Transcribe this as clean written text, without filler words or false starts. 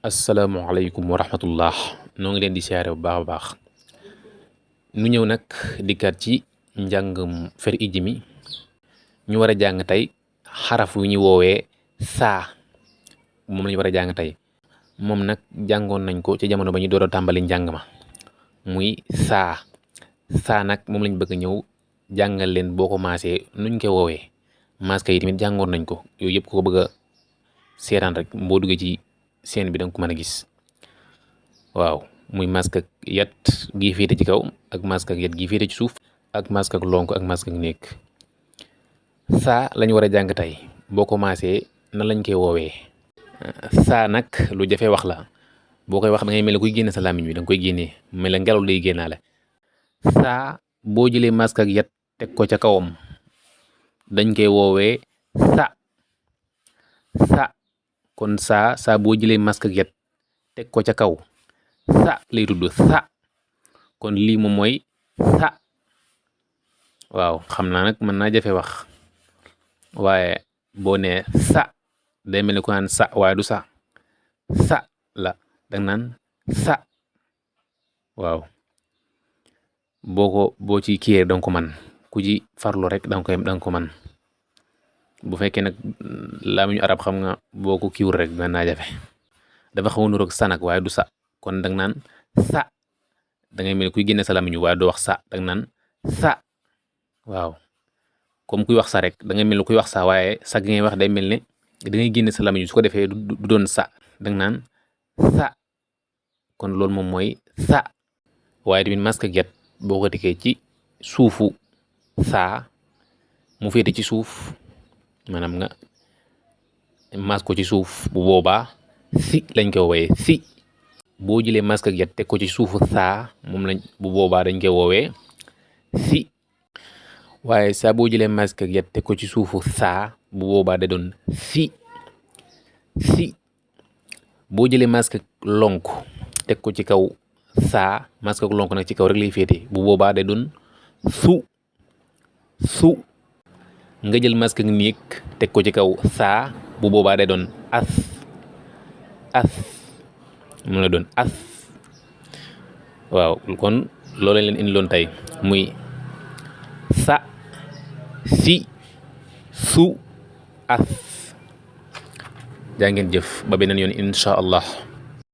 asalaamaaleykum wa rahmatullah noo ngi leen di siyaare bu baax a baax nu ñëw nag dikkaat ci njàngum fer iji mi ñu war a jàng tey xaraf yu ñu woowee saa moom la ñu war a jàng tey moom nag jàngoon nañ ko ci jamono ba ñu door a tàmbali njàng ma muy saa nag moom lañ bëgg ñëw jàngal leen boo ko maasee nuñ koy woowee maska yi tamit jàngoon nañ ko yooyu yëpp ko bëgg a seetaan rek boo duggee ci seen bi danga ko mën a gis waaw muy masque ak yat gii féete ci kaw ak masque ak yat gii féete ci suuf ak masque ak lonk ak masque ak néeg saa lañu war a jàng tey boo commencé nan lañ koy woowee saa nag lu jafe wax la boo koy wax da ngay mel ne kuy génne sa làmmiñ bi da nga koy génnee mel ne ngelaw lay génnaale saa boo jëlee masque ak yat teg ko ca kawam dañ koy woowee sa kon saa boo jëlee masque ak yat teg ko ca kaw sa lay tudd sa kon lii moom mooy sa waaw xam naa nag mën naa jafe wax waaye boo nee sa day mel ni ko naan sa waaye du sa la danga naan sa waaw boo ci kiyee danga ko man ku ci farlu rek danga ko man bu fekkee nag làmmiñu arab xam nga boo ko kiiwul rek mën naa jafe dafa xaw a nuroog sa nag waaye du sa kon danga naan sa dangay mel kuy génne sa làmmiñu waaye doo wax sa danga naan sa waaw comme kuy wax sa rek dangay mel ni kuy wax sa waaye sa gi ngay wax day mel ne dangay génne sa làmmiñu su ko defee du doon sa danga naan sa kon loolu moom mooy sa waaye tamit masque ak yat boo ko tegee ci suufu saa mu féete ci suuf maanaam nga masque ko ci suuf bu boobaa si lañ koy woowee si boo jëlee masque ak yat teg ko ci suufu saa moom lañ bu boobaa dañ koy woowee si waaye saa boo jëlee masque ak yat teg ko ci suufu saa bu boobaa da doon si boo jëlee masque ak lonk teg ko ci kaw saa masque ak lonk nag ci kaw rek lay féete bu boobaa da doon su nga jël masque ak néeg teg ko ci kaw saa bu boobaa day doon as mu la doon as waaw kon loolu leen indi loon tey muy sa si su as jaa ngeen jëf ba beneen yoon incha allah